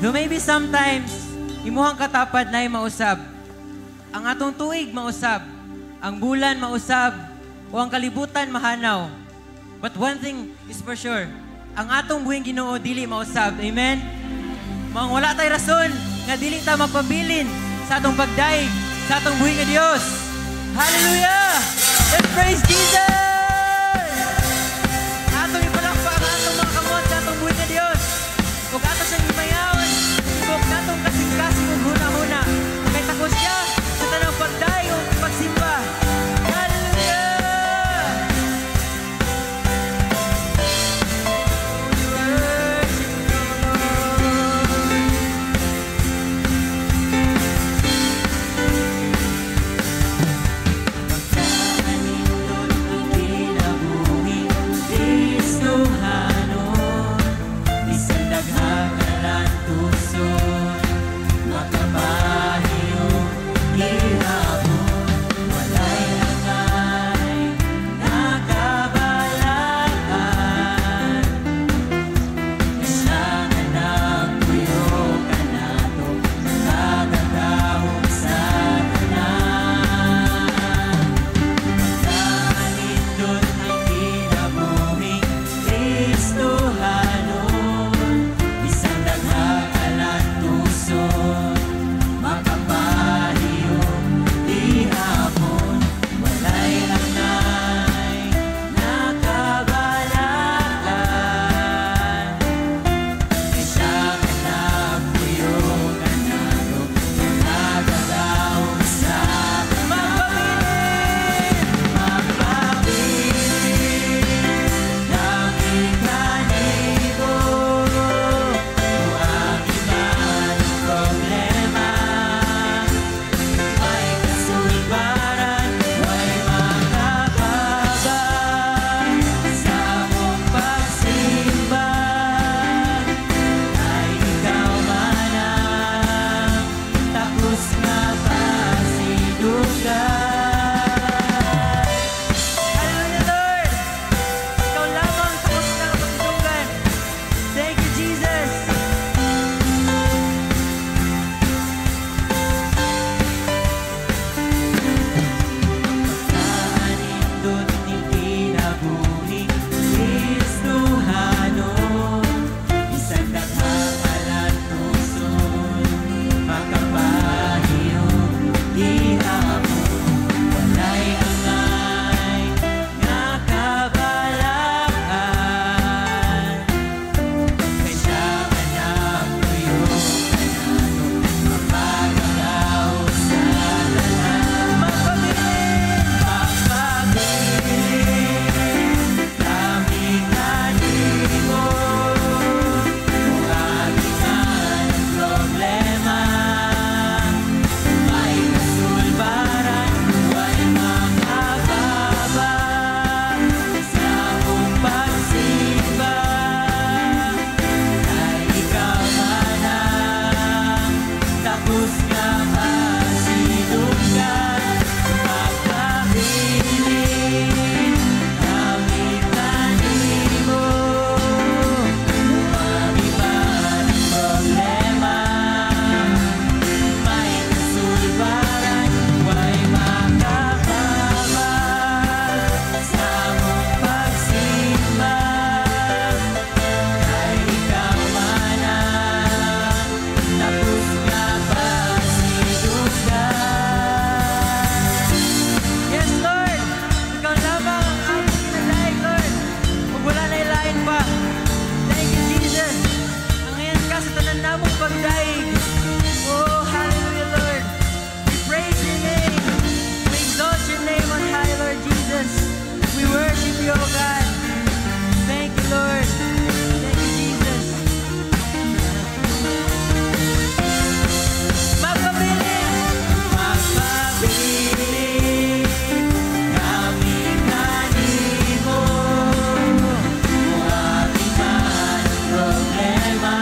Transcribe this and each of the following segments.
Though maybe sometimes, imuhang katapad na mausab. Ang atong tuig mausab. Ang bulan mausab. O ang kalibutan mahanaw. But one thing is for sure, ang atong buhing Ginoo dili mausab. Amen? Maong wala tay rason nga dili ta magpabilin sa atong pagdaig sa atong buhi nga Dios. Hallelujah! Let's praise Jesus! Atong ipalakpak ang atong mga kamot sa atong buhi nga Dios. Ug ato siyang himayawon, tibok natong kasing-kasing ug huna-huna. Kay takos siya sa tanang pagdaig ug pagsimba. Hallelujah! We worship you, Lord. Pagkaanindot ang kinabuhi, Kristohanon, bisan daghang kalantuson, makapahiyog gihapon, walay angay nakabalaan. Siya nga nagpuyo kanato, nakagahom sa tanan. Pagkaanindot ang kinabuhi, Kristohanon, bisan daghang kalantuson, makapahiyog gihapon, walay angay nakabalaan. Siya nga nagpuyo kanato, nakagahom sa Magpabilin! Magpabilin kami kanimo, muagi man ang problema, may kasulbaran, way makakaba sa among pagsimba. Kay ikaw man ang takos nga pasidunggan. Hallelujah, Lord! Ikaw lamang ang takos nga pasidunggan. Thank you, Jesus! Pagkaanindot ning kinabuhi, Kristohanon, bisan daghang kalantuson, makapahiyog gihapon, walay angay nga kabalaan. Kay siya nga nagpuyo kanato, mapagagaw sa tanan. Magpabilin! Magpabilin kami kanimo, muagi man ang problema, may kasulbaran, way makababa sa among pagsimba. Kay ikaw man ang takos nga pasidunggan. Magpabilin kami kanimo, muagi man ang problema, may kasulbaran, way makakaba sa among pagsimba. Kay ikaw man ang takos nga pasidunggan. Yes, Lord! Ikaw lamang ang aming ginadaig, Lord. Ug wala na ilain pa. Thank you, Jesus. Angayan ka sa tanan namong pagdaig. Oh, hallelujah, Lord. We praise your name. We exalt your name on high, Lord Jesus. We worship you, O God. Thank you, Lord. Thank you, Jesus. Magpabilin! Magpabilin kami kanimo, muagi man ang problema,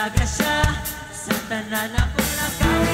Grasya sa tanan akong nakawit.